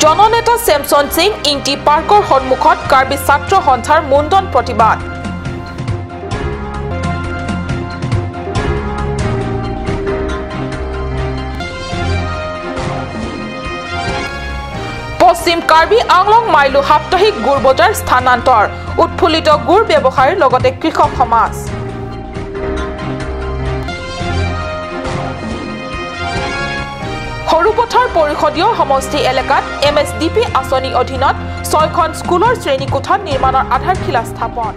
জননেতা চেমছন সিং ইংটি পাৰ্কৰ সন্মুখত কাৰ্বি ছাত্ৰ সন্থাৰ মুণ্ডন প্ৰতিবাদ। পশ্চিম কাৰ্বি আংলং মাইলু সাপ্তাহিক গুড় বজাৰ স্থানান্তৰ, উৎফুল্লিত গুড় ব্যৱসায়ীৰ লগতে কৃষক সমাজ। সৰুপথাৰ পৰিষদীয় সমষ্টি এলেকাত MSDP আঁচনিৰ অধীনত 6খন স্কুলৰ শ্ৰেণীকোঠা নিৰ্মাণৰ আধাৰশিলা স্থাপন।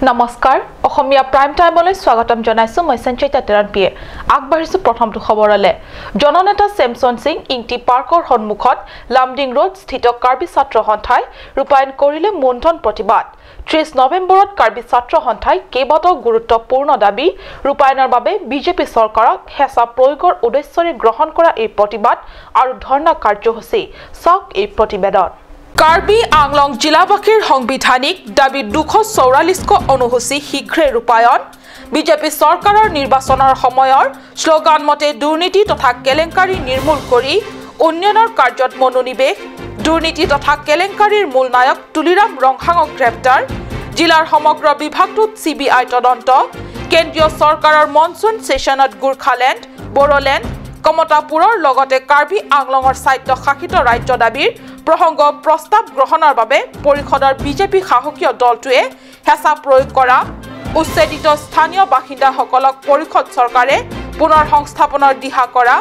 নমস্কাৰ, অসমীয়া প্ৰাইম টাইমলৈ স্বাগতম জনাইছো মই সঞ্চিতা তেৰণপিয়ে। আগবাঢ়িছো প্ৰথমটো খবৰলৈ। জননেতা চেমছন সিং ইংটি পাৰ্কৰ সন্মুখত লামডিং ৰোড স্থিত কাৰ্বি ছাত্ৰ সন্থাই ৰূপায়ণ কৰিলে মুণ্ডন প্ৰতিবাদ। 30 নৱেম্বৰত কাৰ্বি ছাত্ৰ সন্থাই কেইবাটাও গুৰুত্বপূৰ্ণ দাবী ৰূপায়ণৰ বাবে বিজেপি চৰকাৰক হেঁচা প্ৰয়োগৰ উদ্দেশ্যৰে গ্ৰহণ কৰা এই প্ৰতিবাদ আৰু ধৰ্ণা কাৰ্যসূচী। চাওক এই প্ৰতিবেদন। কাৰ্বি আংলং জিলাবাসীৰ সাংবিধানিক দাবী 244 অনুসূচী শীঘ্ৰে ৰূপায়ণ, বিজেপি চৰকাৰৰ নিৰ্বাচনৰ সময়ৰ শ্লোগান মতে দুৰ্নীতি তথা কেলেংকাৰী নিৰ্মূল কৰি উন্নয়নৰ কাৰ্যত মনোনিৱেশ, দুৰ্নীতি তথা কেলেংকাৰীৰ মূল নায়ক তুলিৰাম ৰংহাঙক গ্ৰেপ্তাৰ, জিলাৰ সমগ্ৰ বিভাগটোত CBI তদন্ত, কেন্দ্ৰীয় চৰকাৰৰ মনচুন ছেছনত গোৰ্খালেণ্ড, বড়োলেণ্ড, কমতাপুৰৰ লগতে কাৰ্বি আংলঙৰ স্বায়ত্তশাসিত ৰাজ্য দাবীৰ প্ৰসংগ প্ৰস্তাৱ গ্ৰহণৰ বাবে পৰিষদৰ বিজেপি শাসকীয় দলটোৱে হেঁচা প্ৰয়োগ কৰা, উচ্ছেদিত স্থানীয় বাসিন্দাসকলক পৰিষদ চৰকাৰে পুনৰ সংস্থাপনৰ দিহা কৰা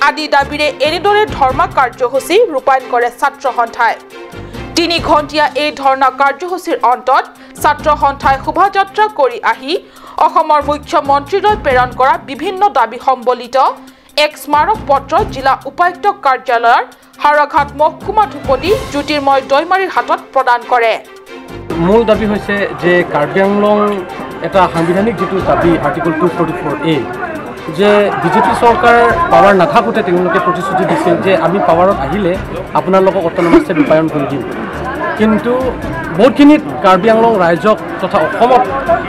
আদি দাবীৰে এনেদৰে ধৰ্ণা কাৰ্যসূচী ৰূপায়ণ কৰে ছাত্ৰ সন্থাই। 3 ঘণ্টীয়া এই ধৰ্ণা কাৰ্যসূচীৰ অন্তত ছাত্ৰ সন্থাই শোভাযাত্ৰা কৰি আহি অসমৰ মুখ্যমন্ত্ৰীলৈ প্ৰেৰণ কৰা বিভিন্ন দাবী সম্বলিত এক স্মাৰক পত্ৰ জিলা উপায়ুক্ত কাৰ্যালয়ৰ হাওৰাঘাট মহকুমাধিপতি জ্যোতিৰ্ময় দৈমাৰীৰ হাতত প্ৰদান কৰে। মূল দাবী হৈছে যে কাৰ্বি আংলং এটা সাংবিধানিক যিটো দাবী আৰ্টিকল 244A, যে বিজেপি চৰকাৰ পাৱাৰ নাথাকোঁতে তেওঁলোকে প্ৰতিশ্ৰুতি দিছিল যে আমি পাৱাৰত আহিলে আপোনালোকক অট'নমাছ ষ্টেট ৰূপায়ণ কৰি দিম। কিন্তু বহুতখিনিত কাৰ্বি আংলং ৰাইজক তথা অসমত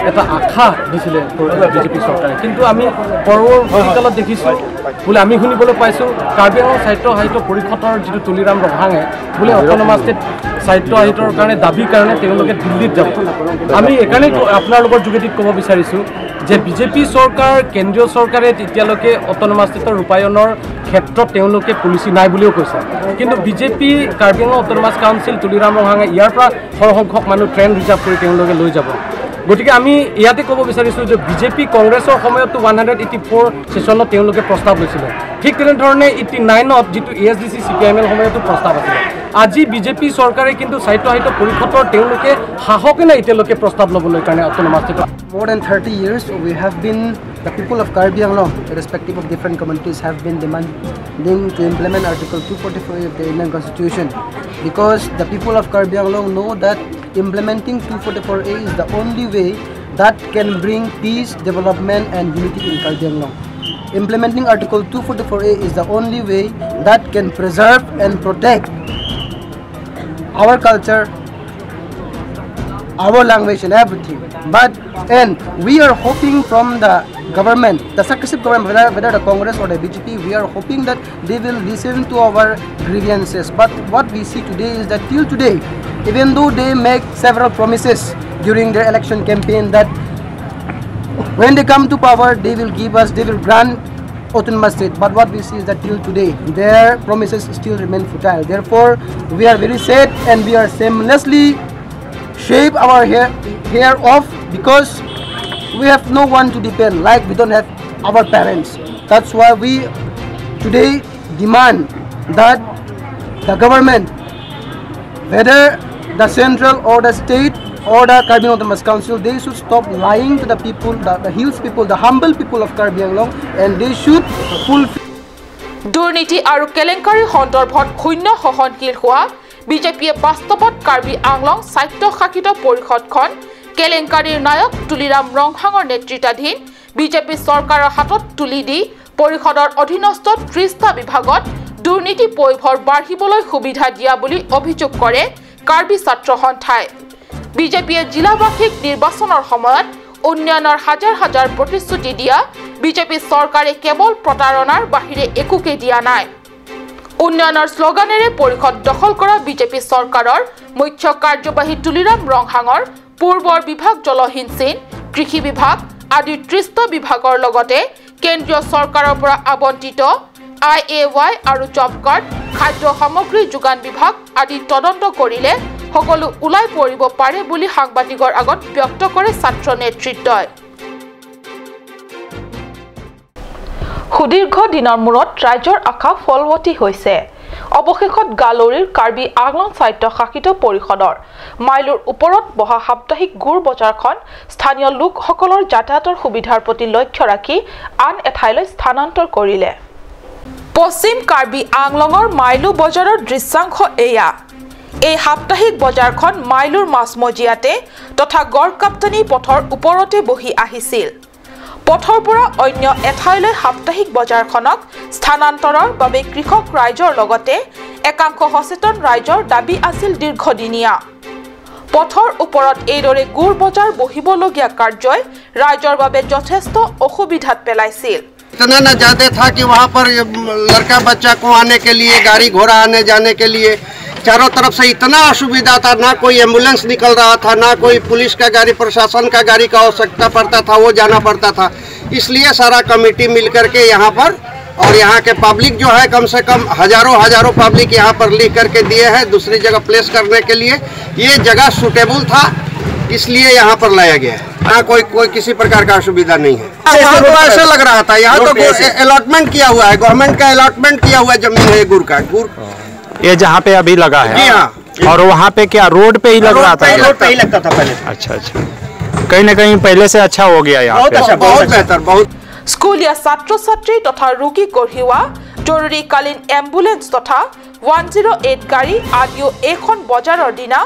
এটা আশা দিছিলে বিজেপি চৰকাৰে, কিন্তু আমি পৰৱৰ্তীকালত দেখিছোঁ বোলে আমি শুনিবলৈ পাইছোঁ কাৰ্বি আংলং স্বায়ত্ত সাহিত্য পৰিষদৰ যিটো তুলিৰাম ৰংহাঙে বোলে অট'নমাছ ষ্টেট স্বায়ত্ত সাহিত্যৰ কাৰণে দাবীৰ কাৰণে তেওঁলোকে দিল্লীত যাব। আমি এইকাৰণেই আপোনালোকৰ যোগেদি ক'ব বিচাৰিছোঁ যে বিজেপি চৰকাৰ, কেন্দ্ৰীয় চৰকাৰে তেতিয়ালৈকে অট'নমাছ ষ্টেটৰ ৰূপায়ণৰ ক্ষেত্ৰত তেওঁলোকে পলিচি নাই বুলিও কৈছে, কিন্তু BJP Karbi Anglong autonomous council Tuliram ৰংহাঙে ইয়াৰ পৰা সৰহসংখ্যক মানুহ ট্ৰেইন ৰিজাৰ্ভ কৰি তেওঁলোকে লৈ যাব। গতিকে আমি ইয়াতে ক'ব বিচাৰিছোঁ যে বিজেপি কংগ্ৰেছৰ সময়তো 184 ছেশ্যনত তেওঁলোকে প্ৰস্তাৱ লৈছিলে, ঠিক তেনেধৰণে 89ত যিটো ASDC CPIML সময়তো প্ৰস্তাৱ আছিলে। আজি বিজেপি চৰকাৰে কিন্তু স্বায়ত্ত সাহিত্য পৰিষদৰ তেওঁলোকে সাহসে নাই এতিয়ালৈকে প্ৰস্তাৱ ল'বলৈ কাৰণে autonomous ষ্টেটৰ। More than 30 years we have been, the people of Karbi Anglong, irrespective of different communities, have been demanding to implement Article 244 of the Indian Constitution, because the people of Karbi Anglong know that implementing 244A is the only way that can bring peace, development and unity in Karbi Anglong. Implementing Article 244A is the only way that can preserve and protect our culture, our language and everything. And we are hoping from the government, the successive government, whether the Congress or the BJP, we are hoping that they will listen to our grievances. But what we see today is that till today, even though they make several promises during their election campaign that when they come to power, they will give us, they will grant autonomous state, but what we see is that till today, their promises still remain futile. Therefore, we are very sad and we are shamelessly shave our hair off, because we have no one to depend, like we don't have our parents. That's why we today demand that the government, whether the central or the state or the Karbi Autonomous Council, they should stop lying to the people, the hills people, the humble people of Karbi Anglong, and they should fulfill. দুৰ্নীতি আৰু কেলেংকাৰী সন্দৰ্ভত শূন্য সহনশীল হোৱা বিজেপিয়ে বাস্তৱত কাৰ্বি আংলং স্বায়ত্তশাসিত পৰিষদখন কেলেংকাৰীৰ নায়ক তুলিৰাম ৰংহাঙৰ নেতৃত্বাধীন বিজেপি চৰকাৰৰ হাতত তুলি দি পৰিষদৰ অধীনস্থ 30টা বিভাগত দুৰ্নীতি পৈভৰ বাঢ়িবলৈ সুবিধা দিয়া বুলি অভিযোগ কৰে কাৰ্বি ছাত্ৰ সন্থাই। বিজেপিয়ে জিলাবাসীক নিৰ্বাচনৰ সময়ত উন্নয়নৰ হাজাৰ হাজাৰ প্ৰতিশ্ৰুতি দিয়া বিজেপি চৰকাৰে কেৱল প্ৰতাৰণাৰ বাহিৰে একোকে দিয়া নাই। উন্নয়নৰ শ্লোগানেৰে পৰিষদ দখল কৰা বিজেপি চৰকাৰৰ মুখ্য কাৰ্যবাহী তুলিৰাম ৰংহাঙৰ পূৰ্বৰ বিভাগ জলসিঞ্চন, কৃষি বিভাগ আদি 30টা বিভাগৰ লগতে কেন্দ্ৰীয় চৰকাৰৰ পৰা আবণ্টিত IAY আৰু জব কাৰ্ড, খাদ্য সামগ্ৰী যোগান বিভাগ আদি তদন্ত কৰিলে সকলো ওলাই পৰিব পাৰে বুলি সাংবাদিকৰ আগত ব্যক্ত কৰে ছাত্ৰ নেতৃত্বই। সুদীৰ্ঘ দিনৰ মূৰত ৰাজ্যৰ আশা ফলৱতী হৈছে। অৱশেষত গালৰীৰ কাৰ্বি আংলং স্বায়ত্তশাসিত পৰিষদৰ মাইলৰ ওপৰত বহা সাপ্তাহিক গুৰ বজাৰখন স্থানীয় লোকসকলৰ যাতায়াতৰ সুবিধাৰ প্ৰতি লক্ষ্য ৰাখি আন এঠাইলৈ স্থানান্তৰ কৰিলে। পশ্চিম কাৰ্বি আংলঙৰ মাইলু বজাৰৰ দৃশ্যাংশ এয়া। এই সাপ্তাহিক বজাৰখন মাইলুৰ মাজমজিয়াতে তথা গড়কাপ্তানি পথৰ ওপৰতে বহি আহিছিল। পথৰ পৰা অন্য এঠাইলৈ সাপ্তাহিক বজাৰখনক স্থানান্তৰৰ বাবে কৃষক ৰাইজৰ লগতে একাংশ সচেতন ৰাইজৰ দাবী আছিল দীৰ্ঘদিনীয়া। পথৰ ওপৰত এইদৰে গুৰ বজাৰ বহিবলগীয়া কাৰ্যই ৰাইজৰ বাবে যথেষ্ট অসুবিধাত পেলাইছিল। इतना न ज़्यादा था कि वहाँ पर लड़का बच्चा को आने के लिए, गाड़ी घोड़ा आने जाने के लिए चारों तरफ से इतना असुविधा था। ना कोई एम्बुलेंस निकल रहा था, ना कोई पुलिस का गाड़ी, प्रशासन का गाड़ी का आवश्यकता पड़ता था, वो जाना पड़ता था। इसलिए सारा कमेटी मिल करके यहाँ पर, और यहाँ के पब्लिक जो है कम से कम हजारों हजारों पब्लिक यहाँ पर लिख करके दिए हैं दूसरी जगह प्लेस करने के लिए। ये जगह सूटेबल था, इसलिए यहाँ पर लाया गया है। यहाँ कोई कोई किसी प्रकार का असुविधा नहीं है। यहाँ तो ऐसे लग रहा था, यहाँ तो अलॉटमेंट किया हुआ है, गवर्नमेंट का अलॉटमेंट किया हुआ जमीन है गुड़ का। गुड़ ये जहाँ पे अभी लगा है। जी हाँ। और वहाँ पे क्या रोड पे ही लग रहा था? रोड पे ही लगता था पहले। अच्छा अच्छा, कहीं ना कहीं पहले से अच्छा हो गया यहाँ पे। अच्छा, बहुत बेहतर, बहुत। স্কুলীয়া ছাত্ৰ ছাত্ৰী তথা ৰোগী কঢ়িওৱা জৰুৰীকালীন এম্বুলেন্স তথা 108 গাড়ী আদিও এইখন বজাৰৰ দিনা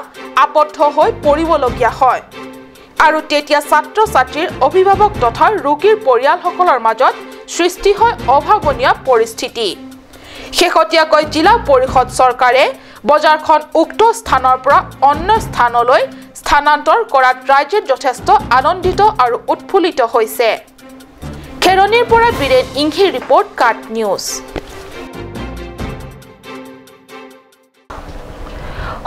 আবদ্ধ হৈ পৰিবলগীয়া হয়। আৰু তেতিয়া ছাত্ৰ ছাত্ৰীৰ অভিভাৱক তথা ৰোগীৰ পৰিয়ালসকলৰ মাজত সৃষ্টি হয় অভাৱনীয় পৰিস্থিতি। শেহতীয়াকৈ জিলা পৰিষদ চৰকাৰে বজাৰখন উক্ত স্থানৰ পৰা অন্য স্থানলৈ স্থানান্তৰ কৰাত ৰাইজে যথেষ্ট আনন্দিত আৰু উৎফুল্লিত হৈছে। খেৰণিৰ পৰা বীৰেন ইংহিৰ ৰিপৰ্ট, কাট নিউজ।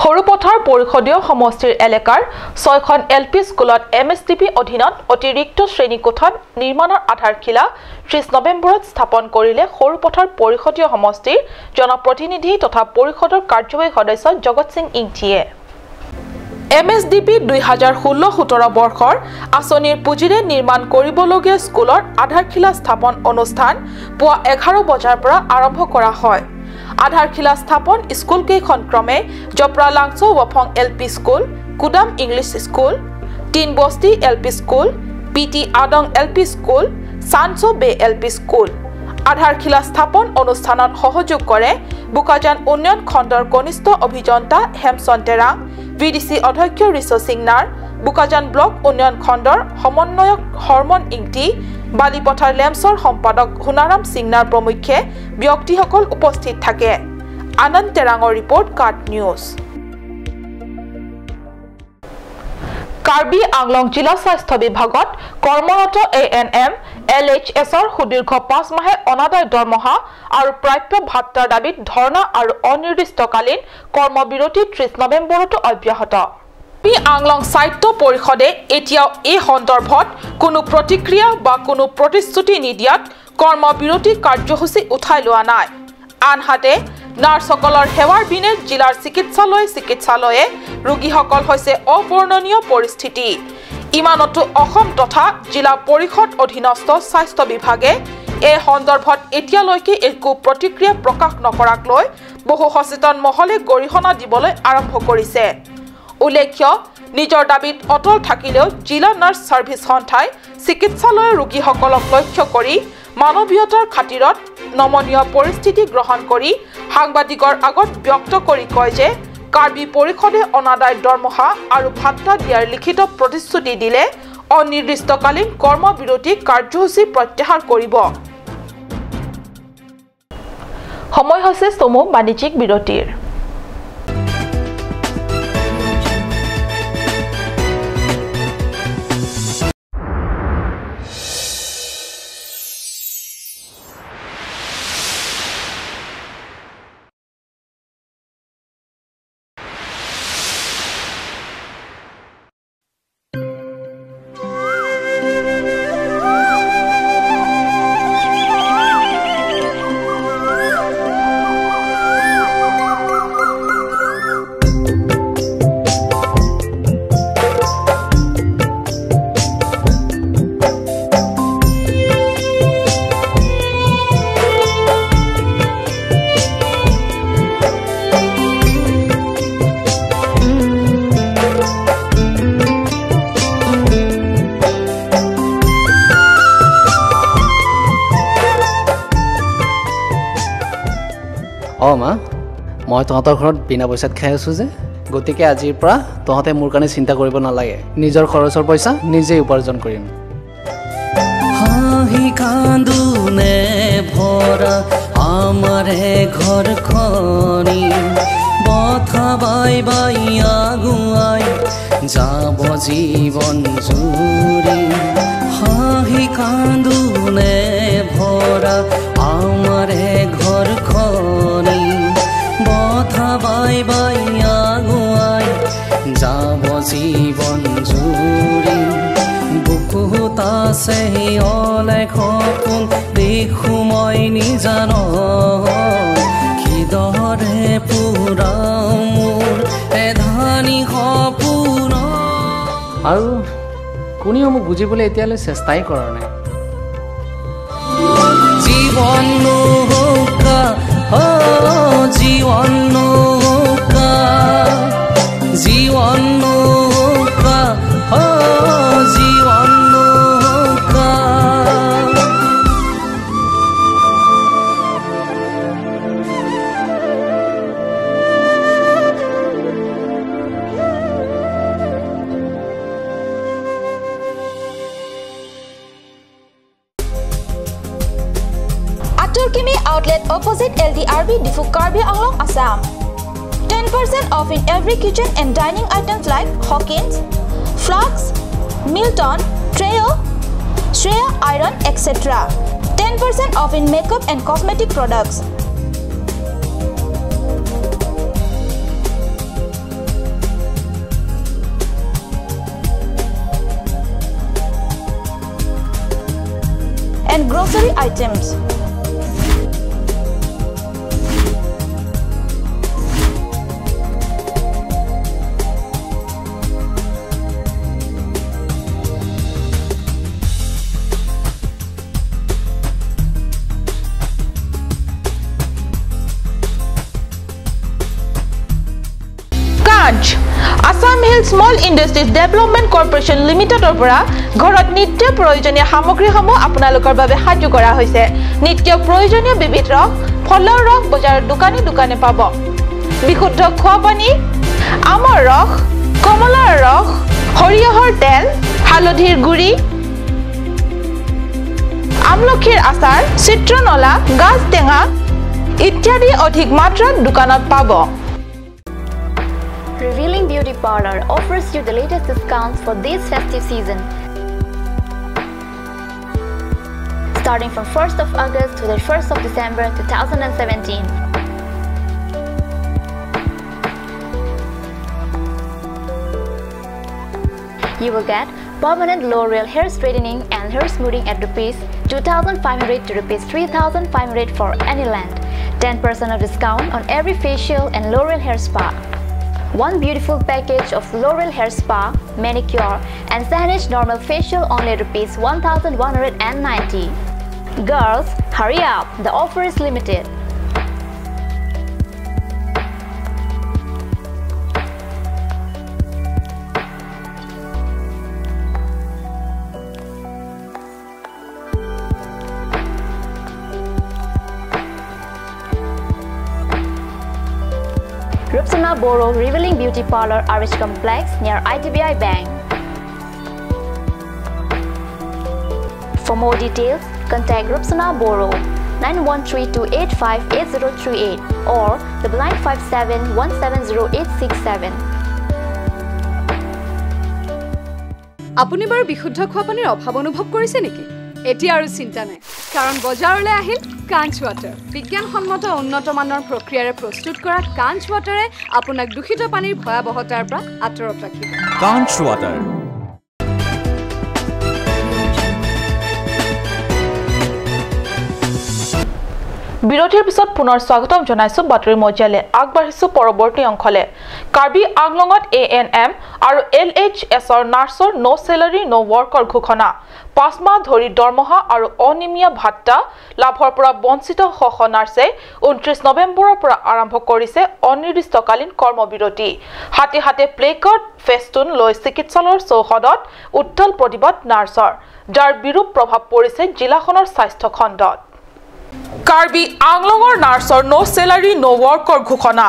সৰুপথাৰ পৰিষদীয় সমষ্টিৰ এলেকাৰ 6খন এল পি স্কুলত MSDP অধীনত অতিৰিক্ত শ্ৰেণীকোঠা নিৰ্মাণৰ আধাৰশিলা 30 নৱেম্বৰত স্থাপন কৰিলে সৰুপথাৰ পৰিষদীয় সমষ্টিৰ জনপ্ৰতিনিধি তথা পৰিষদৰ কাৰ্যবাহী সদস্য জগত সিং ইংঠিয়ে। MSDP 2016-17 বৰ্ষৰ আঁচনিৰ পুঁজিৰে নিৰ্মাণ কৰিবলগীয়া স্কুলৰ আধাৰশিলা স্থাপন অনুষ্ঠান পুৱা 11 বজাৰ পৰা আৰম্ভ কৰা হয়। আধাৰশিলা স্থাপন স্কুলকেইখন ক্ৰমে Japralangso Waphang L P school, Kudam English school, Tinbasti L P school, P T Adong L P school, Sanso Bay L P school. আধাৰশিলা স্থাপন অনুষ্ঠানত সহযোগ কৰে বোকাজান উন্নয়ন খণ্ডৰ কনিষ্ঠ অভিযন্তা হেমচন তেৰাং, VDC অধ্যক্ষ ঋষু সিংনাৰ, বোকাজান ব্লক উন্নয়ন খণ্ডৰ সমন্বয়ক হৰমন ইংটি, বালিপথাৰ লেমছৰ সম্পাদক সোণাৰাম সিংনাৰ প্ৰমুখ্যে ব্যক্তিসকল উপস্থিত থাকে। আনন্দ তেৰাঙৰ ৰিপৰ্ট, কাট নিউজ। কাৰ্বি আংলং জিলা স্বাস্থ্য বিভাগত কৰ্মৰত ANM, LHSৰ সুদীৰ্ঘ 5 মাহে অনাদায় দৰমহা আৰু প্ৰাপ্য ভাত্তাৰ দাবীত ধৰ্ণা আৰু অনিৰ্দিষ্টকালীন কৰ্মবিৰতি 30 নৱেম্বৰতো অব্যাহত। কাৰ্বি আংলং স্বায়ত্ত পৰিষদে এতিয়াও এই সন্দৰ্ভত কোনো প্ৰতিক্ৰিয়া বা কোনো প্ৰতিশ্ৰুতি নিদিয়াত কৰ্মবিৰতি কাৰ্যসূচী উঠাই লোৱা নাই। আনহাতে নাৰ্ছসকলৰ সেৱাৰ বিনে জিলাৰ চিকিৎসালয়ে ৰোগীসকল হৈছে অবৰ্ণনীয় পৰিস্থিতি। ইমানতো অসম তথা জিলা পৰিষদ অধীনস্থ স্বাস্থ্য বিভাগে এই সন্দৰ্ভত এতিয়ালৈকে একো প্ৰতিক্ৰিয়া প্ৰকাশ নকৰাক লৈ বহু সচেতন মহলে গৰিহণা দিবলৈ আৰম্ভ কৰিছে। উল্লেখ্য, নিজৰ দাবীত অটল থাকিলেও জিলা নাৰ্ছ ছাৰ্ভিচ সন্থাই চিকিৎসালয়ৰ ৰোগীসকলক লক্ষ্য কৰি মানৱীয়তাৰ খাতিৰত নমনীয় পৰিস্থিতি গ্ৰহণ কৰি সাংবাদিকৰ আগত ব্যক্ত কৰি কয় যে কাৰ্বি পৰিষদে অনাদায় দৰমহা আৰু ভাত্তা দিয়াৰ লিখিত প্ৰতিশ্ৰুতি দিলে অনিৰ্দিষ্টকালীন কৰ্মবিৰতি কাৰ্যসূচী প্ৰত্যাহাৰ কৰিব। সময় হৈছে চমু বাণিজ্যিক বিৰতিৰ। অঁ মা, মই তহঁতৰ ঘৰত বিনা পইচাত খাই আছোঁ যে, গতিকে আজিৰ পৰা তহঁতে মোৰ কাৰণে চিন্তা কৰিব নালাগে। নিজৰ খৰচৰ পইচা নিজেই উপাৰ্জন কৰিম। হাঁহি কান্দোনে ভৰা আমাৰে ঘৰখনি, বথা বাই বাই আগুৱাই যাব জীৱন জুৰি। হাঁহি কান্দোনে ভৰা আমাৰে ঘৰখনি, বথা বাই বাই আগুৱাই যাব জীৱন জুৰি। বুকুত আছে অলেখ সপোন, দেখো মই নিজান, কিদৰে পুৰাও মোৰ এধানি সপোন। আৰু কোনেও মোক বুজিবলৈ এতিয়ালৈ চেষ্টাই কৰা নাই। জীৱন নৌকা, জীৱন নৌকা, জীৱন নৌকা, জীৱন নৌকা। Aturkimi outlet opposite LDRB Diphu Karbi Anglong, Assam. 10% off in every kitchen and dining items like Hawkins, Flux, Milton, Treo, Shreya Iron, etc. 10% off in makeup and cosmetic products. And grocery items. Assam Hill Small Industries Development Corporation লিমিটেডৰ পৰা ঘৰত নিত্য প্ৰয়োজনীয় সামগ্ৰীসমূহ আপোনালোকৰ বাবে সাজু কৰা হৈছে। নিত্য প্ৰয়োজনীয় বিবিধ ৰস, ফলৰ ৰস বজাৰৰ দোকানে দোকানে পাব। বিশুদ্ধ খোৱা পানী, আমৰ ৰস, কমলাৰ ৰস, সৰিয়হৰ তেল, হালধিৰ গুড়ি, আমলখিৰ আচাৰ, চিত্ৰনলা, গাজ টেঙা ইত্যাদি অধিক মাত্ৰাত দোকানত পাব। Revealing Beauty Parlor offers you the latest discounts for this festive season. Starting from 1st of August to the 1st of December 2017. You will get permanent L'Oreal hair straightening and hair smoothing at rupees 2,500 to rupees 3,500 for any length. 10% of discount on every facial and L'Oreal hair spa. One beautiful package of L'Oreal hair spa, manicure and Sanish normal facial only rupees 1,190. Girls, hurry up, the offer is limited. Rupsana Boro, Revealing Beauty Parlor, RH Complex near IDBI Bank. For more details, contact Rupsana Boro 9132858038 or 9957170867. আপুনি বাৰু বিশুদ্ধ খোৱা পানীৰ অভাৱ অনুভৱ কৰিছে নেকি? এতিয়া আৰু চিন্তা নাই, কাৰণ বজাৰলৈ আহিল কাঞ্চ ৱাটাৰ। বিজ্ঞানসন্মত উন্নত মানৰ প্ৰক্ৰিয়াৰে প্ৰস্তুত কৰা কাঞ্চ ৱাটাৰে আপোনাক দূষিত পানীৰ ভয়াৱহতাৰ পৰা আঁতৰত ৰাখিব। কাঞ্চ ৱাটাৰ। বিৰতিৰ পিছত পুনৰ স্বাগতম জনাইছো বাতৰি মজিয়ালে। আগবাঢ়িছো পৰৱৰ্তী অংশলে। কাৰ্বি আংলঙত এ এন এম আৰু এল এইচ এছৰ নাৰ্ছৰ ন' চেলাৰী ন' ৱৰ্কৰ ঘোষণা। 5 মাহ ধৰি দৰমহা আৰু অনিয়মীয়া ভাত্তা লাভৰ পৰা বঞ্চিত শ শ নাৰ্ছে 29 নৱেম্বৰৰ পৰা আৰম্ভ কৰিছে অনিৰ্দিষ্টকালীন কৰ্মবিৰতি। হাতে হাতে প্লেকাৰ্ড ফেষ্টুন লৈ চিকিৎসালয়ৰ চৌহদত উত্তাল প্ৰতিবাদ নাৰ্ছৰ, যাৰ বিৰূপ প্ৰভাৱ পৰিছে জিলাখনৰ স্বাস্থ্য খণ্ডত। কাৰ্বি আংলঙৰ নাৰ্ছৰ ন' চেলাৰী ন' ৱৰ্কৰ ঘোষণা।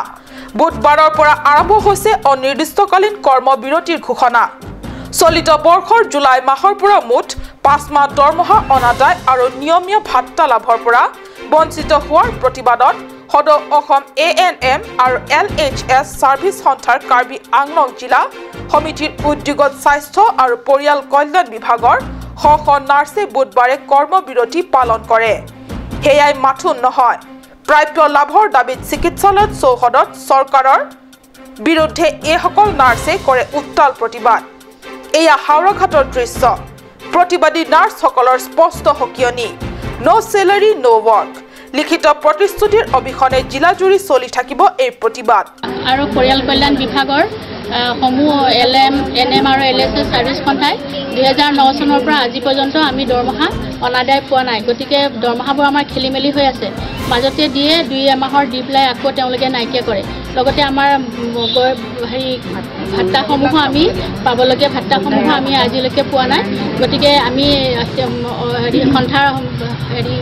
বুধবাৰৰ পৰা আৰম্ভ হৈছে অনিৰ্দিষ্টকালীন কৰ্মবিৰতিৰ ঘোষণা। চলিত বৰ্ষৰ জুলাই মাহৰ পৰা মুঠ 5 মাহ দৰমহা অনাদায় আৰু নিয়মীয়া ভাত্তা লাভৰ পৰা বঞ্চিত হোৱাৰ প্ৰতিবাদত সদৌ অসম ANM আৰু LHS service সন্থাৰ কাৰ্বি আংলং জিলা সমিতিৰ উদ্যোগত স্বাস্থ্য আৰু পৰিয়াল কল্যাণ বিভাগৰ শ শ নাৰ্ছে বুধবাৰে কৰ্মবিৰতি পালন কৰে। সেয়াই মাথোন নহয়, প্ৰাপ্য লাভৰ দাবীত চিকিৎসালয়ত চৌহদত চৰকাৰৰ বিৰুদ্ধে এইসকল নাৰ্ছে কৰে উত্তাল প্ৰতিবাদ। এয়া হাওৰাঘাটৰ দৃশ্য। প্ৰতিবাদী নাৰ্ছসকলৰ স্পষ্ট সকিয়নি, ন' চেলাৰী ন' ৱৰ্ক। লিখিত প্ৰতিশ্ৰুতিৰ অবিহনে জিলাজুৰি চলি থাকিব এই প্ৰতিবাদ। আৰু পৰিয়াল কল্যাণ বিভাগৰ সমূহ LM, NM আৰু LHS service সন্থাই 2009 চনৰ পৰা আজি পৰ্যন্ত আমি দৰমহা অনাদায় পোৱা নাই। গতিকে দৰমহাবোৰ আমাৰ খেলি মেলি হৈ আছে। মাজতে দিয়ে 2 এমাহৰ দি পেলাই আকৌ তেওঁলোকে নাইকিয়া কৰে। লগতে আমাৰ হেৰি ভাত্তাসমূহো আমি পাবলগীয়া ভাত্তাসমূহো আমি আজিলৈকে পোৱা নাই। গতিকে আমি হেৰি সন্থাৰ হেৰি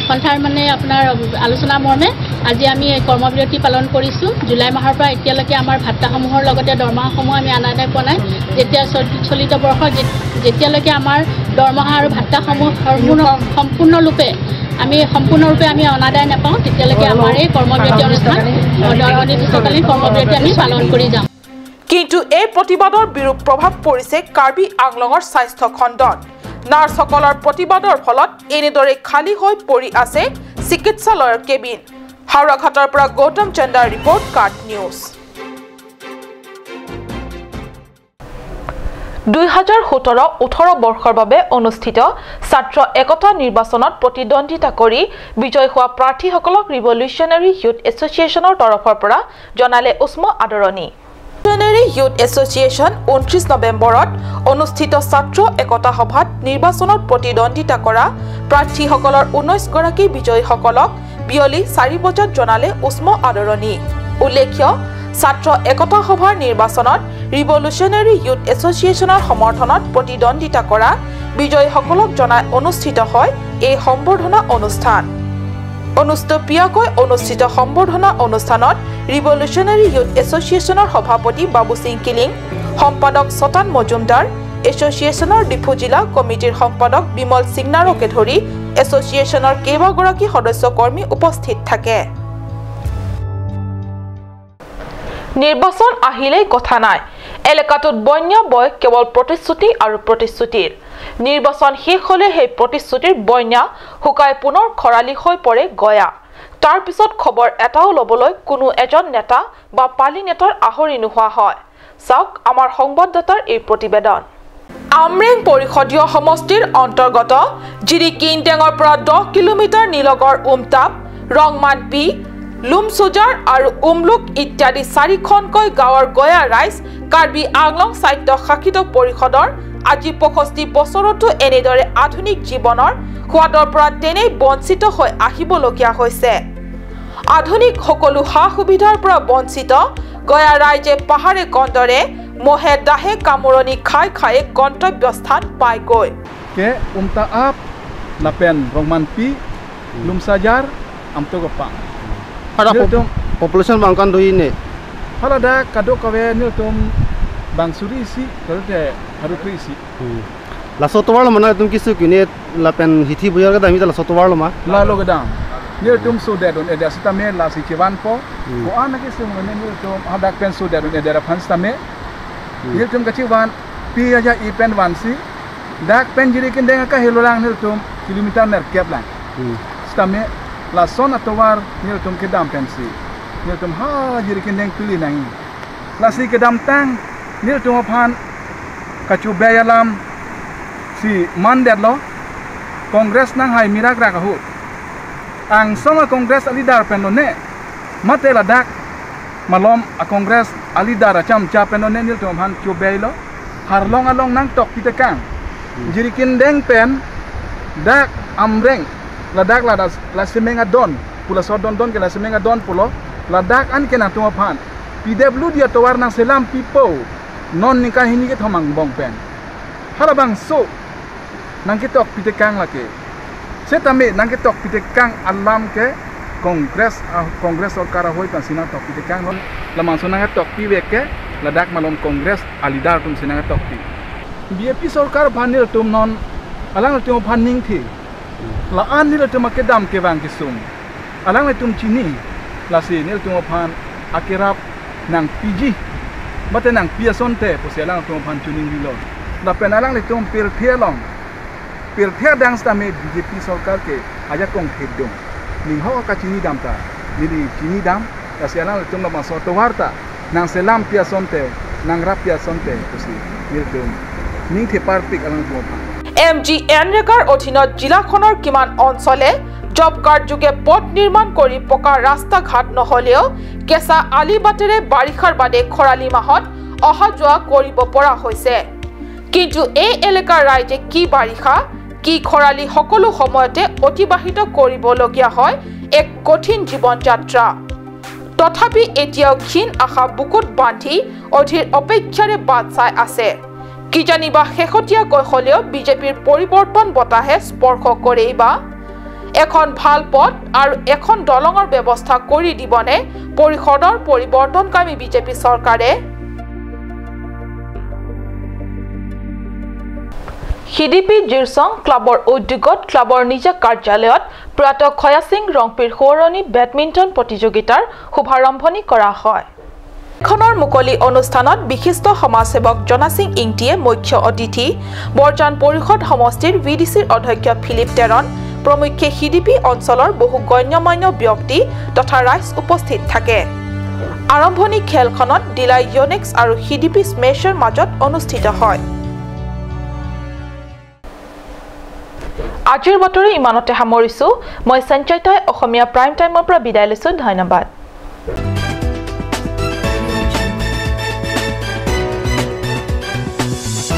সন্থাৰ মানে আপোনাৰ আলোচনা মৰ্মে আজি আমি কৰ্মবিৰতি পালন কৰিছোঁ। জুলাই মাহৰ পৰা এতিয়ালৈকে আমাৰ ভাত্তাসমূহৰ লগতে দৰমহাসমূহ আমি অনাদায় পোৱা নাই। যেতিয়া চলিত বৰ্ষৰ যেতিয়ালৈকে আমাৰ দৰমহা আৰু ভাত্তাসমূহ সম্পূৰ্ণৰূপে আমি অনাদায় নাপাওঁ, তেতিয়ালৈকে আমাৰ এই কৰ্মবিৰতি অনুষ্ঠান অনিৰ্দিষ্টকালীন কৰ্মবিৰতি আমি পালন কৰি যাম। কিন্তু এই প্ৰতিবাদৰ বিৰূপ প্ৰভাৱ পৰিছে কাৰ্বি আংলঙৰ স্বাস্থ্য খণ্ডত। নাৰ্ছসকলৰ প্ৰতিবাদৰ ফলত এনেদৰে খালী হৈ পৰি আছে চিকিৎসালয়ৰ কেবিন। হাওৰাঘাটৰ পৰা গৌতম চন্দাৰ ৰিপৰ্ট, কাট নিউজ। 2017-18 বৰ্ষৰ বাবে অনুষ্ঠিত ছাত্ৰ একতা নিৰ্বাচনত প্ৰতিদ্বন্দ্বিতা কৰি বিজয় হোৱা প্ৰাৰ্থীসকলক ৰিভলিউচনাৰী ইউথ এছ'চিয়েশ্যনৰ তৰফৰ পৰা জনালে উষ্ম আদৰণি। ৰিভলিউচনাৰী ইউথ এছ'চিয়েশ্যন 29 নৱেম্বৰত অনুষ্ঠিত ছাত্ৰ একতা সভাত নিৰ্বাচনত প্ৰতিদ্বন্দ্বিতা কৰা প্ৰাৰ্থীসকলৰ 19 গৰাকী বিজয়ীসকলক বিয়লি 4 বজাত জনালে উষ্ম আদৰণি। উল্লেখ্য, ছাত্ৰ একতা সভাৰ নিৰ্বাচনত ৰিভলিউচনাৰী ইউথ এছ'চিয়েশ্যনৰ সমৰ্থনত প্ৰতিদ্বন্দ্বিতা কৰা বিজয়ীসকলক জনাই অনুষ্ঠিত হয় এই সম্বৰ্ধনা অনুষ্ঠান। অনুষ্টুপীয়াকৈ অনুষ্ঠিত সম্বৰ্ধনা অনুষ্ঠানত ৰিভলিউচনাৰী ইউথ এছ'চিয়েশ্যনৰ সভাপতি বাবু সিং কিলিং, সম্পাদক শতান মজুমদাৰ, এছ'চিয়েশ্যনৰ ডিফু জিলা কমিটিৰ সম্পাদক বিমল সিংনাৰকে ধৰি এছ'চিয়েশ্যনৰ কেইবাগৰাকী সদস্য কৰ্মী উপস্থিত থাকে। নিৰ্বাচন আহিলেই কথা নাই, এলেকাটোত বন্য বয় কেৱল প্ৰতিশ্ৰুতি আৰু প্ৰতিশ্ৰুতিৰ। নিৰ্বাচন শেষ হ'লে সেই প্ৰতিশ্ৰুতিৰ বন্যা শুকাই পুনৰ খৰালি হৈ পৰে গয়া। তাৰ পিছত খবৰ এটাও ল'বলৈ কোনো এজন নেতা বা পালি নেতাৰ আহৰি নোহোৱা হয়। চাওক আমাৰ সংবাদদাতাৰ এই প্ৰতিবেদন। আমৰেং পৰিষদীয় সমষ্টিৰ অন্তৰ্গত জিৰি কিংটেঙৰ পৰা 10 কিলোমিটাৰ নিলগৰ উমতাপ, ৰংমান পি, লুমচুজাৰ আৰু উমলুক ইত্যাদি চাৰিখনকৈ গাঁৱৰ গয়া ৰাইজ কাৰ্বি আংলং স্বায়ত্ত শাসিত পৰিষদৰ আজি 65 বছৰতো এনেদৰে আধুনিক জীৱনৰ সোৱাদৰ পৰা তেনেই বঞ্চিত হৈ আহিবলগীয়া হৈছে। আধুনিক সকলো সা সুবিধাৰ পৰা বঞ্চিত গয়া ৰাইজে পাহাৰে কন্দৰে মহে দাহে কামোৰণি খাই খাই গন্তব্যস্থান পায়গৈ। কে উমতা আপ লাপেন ৰংমান পি লুমসাজাৰ আমতগপা population bangkan doi ne halada kado kawe niltum bangsuri isi karote harukri isi la sotowar mana tum kisu kine lapen hithi buyar ga dami la sotowar ma la lo ga dam niltum so that on eda sitame la si chewan po ko an ke sum ne niltum hadak pen so that on eda phans tame niltum ka chewan pi aja i pen wan si dak pen jiri ken denga ka helolang niltum kilometer ner kep lang stame la son atowar niltum ke dam pensi niltum ha jiri kendeng pili nangi la si ke dam tang niltum aphan kachu beyalam si mandet lo Congress nang hai mirak ra ka hu ang soma Congress alidar pen ne mate la dak malom a Congress alidar cham cha pen ne niltum han chu beylo har long along nang tok pitekang jiri kendeng pen dak amreng ladak la la semenga don pula so don don ke la semenga don pulo ladak an ke na tuma phan PW dia towar nang selam pipo non ni ka hini ke thomang bong pen hala bang so nang ke tok pite kang la ke Se tame nang ke tok pite kang alam ke Congress Congress sarkar hoi pan sina tok pite kang lon la manso nang tok pi we ke ladak malom Congress alidar tum sina tok pi BJP sarkar bhanil tum non alang tum phan ning thi la an nil tum ke dam ke bang ki sum alang tum chini la si nil tum phan akirap nang piji bate nang piason te posi alang tum phan chuning lo la pen alang tum pir thialong pir thia dang sta me BJP sarkar ke aja kong thedong ning ho ka chini dam ta nili chini dam la si alang tum la maso to warta nang selam piason te nang rap piason te posi nil tum ning the par pik alang tum phan M G এনৰেগাৰ অধীনত জিলাখনৰ কিমান অঞ্চলে job card যোগে পথ নিৰ্মাণ কৰি পকা ৰাস্তা ঘাট নহলেও কেঁচা আলি বাটেৰে বাৰিষাৰ বাদে খৰালি মাহত অহা যোৱা কৰিব পৰা হৈছে। কিন্তু এই এলেকাৰ ৰাইজে কি বাৰিষা কি খৰালি সকলো সময়তে অতিবাহিত কৰিবলগীয়া হয় এক কঠিন জীৱন যাত্ৰা। তথাপি এতিয়াও ক্ষীণ আশা বুকুত বান্ধি অধীৰ অপেক্ষাৰে বাট চাই আছে। কিজানিবা শেহতীয়াকৈ হ'লেও বিজেপিৰ পৰিৱৰ্তন বতাহে স্পৰ্শ কৰেই বা এখন ভাল পথ আৰু এখন দলঙৰ ব্যৱস্থা কৰি দিবনে পৰিষদৰ পৰিৱৰ্তনকামী বিজেপি চৰকাৰে। সিডিপি জিৰচং ক্লাবৰ উদ্যোগত ক্লাবৰ নিজা কাৰ্যালয়ত প্ৰয়াত খয়াসিং ৰংপিৰ সোঁৱৰণী বেডমিণ্টন প্ৰতিযোগিতাৰ শুভাৰম্ভণি কৰা হয়। খনৰ মুকলি অনুষ্ঠানত বিশিষ্ট সমাজসেৱক জনাসিং ইংটিয়ে মুখ্য অতিথি, বৰজান পৰিষদ সমষ্টিৰ ভিডিচিৰ অধ্যক্ষ ফিলিপ টেৰন প্ৰমুখ্যে সিডিপি অঞ্চলৰ বহু গণ্যমান্য ব্যক্তি তথা ৰাইজ উপস্থিত থাকে। আৰম্ভণি খেলখনত ডিলাই ইয়নেক্স আৰু সিডিপি স্মেছৰ মাজত অনুষ্ঠিত হয়। আজিৰ বাতৰি ইমানতে সামৰিছো। মই সঞ্চয়তাই অসমীয়া প্ৰাইম টাইমৰ পৰা বিদায় লৈছো। ধন্যবাদ।